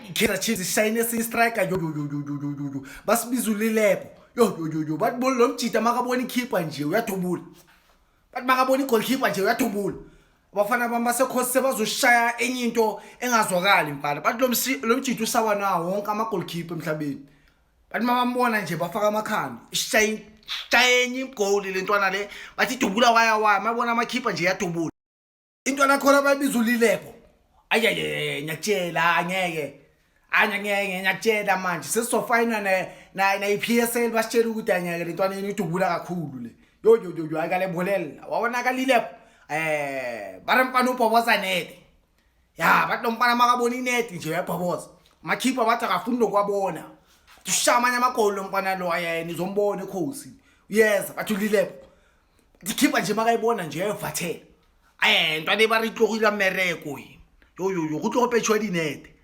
I-Kaizer Chiefs ishayine esinye striker, yo yo yo yo yo yo yo, basibiza uLilepo, yo yo yo yo. Bathi lo mjita makabona ikhipha nje uyadubula, bathi makabona i-goalkeeper nje uyadubula. Abafana bami basekhosi sebazoshaya enye into engazwakali mfana. Bathi lo mjita usawa nawo wonke ama-goalkeeper emhlabeni. Bathi mabambona nje bafaka amakhanda, ishaye enye igoli le ntwana le. Bathi idubula waya waya, mabona amakhipha nje iyadubula intwana khona, bayibiza uLilepo. Ayayeye, ngiyakutshela, angeke, angeke, ngiyakutshela manje sesizofayina na i-PSL, basitshela ukuthi angeke, le ntwana yenu idubula kakhulu le. Yo yo yo yo, akalebolela wabona kaLilepo, ba re mfana ubhoboza nete ya. Bathi lo mfana makabona ineti nje uyabhoboza amakhipha, bathi akafuni nokwabona, ushaya amanye amagoli lo mfana lo. Ayena nizombona ekhosi uyeza. Bathi uLilepo ikhipha nje makayibona nje uyayivathela. Aye, ntwana e ba re tlogile mmereko, yo yo yo, go tlo go petšhwa dinete.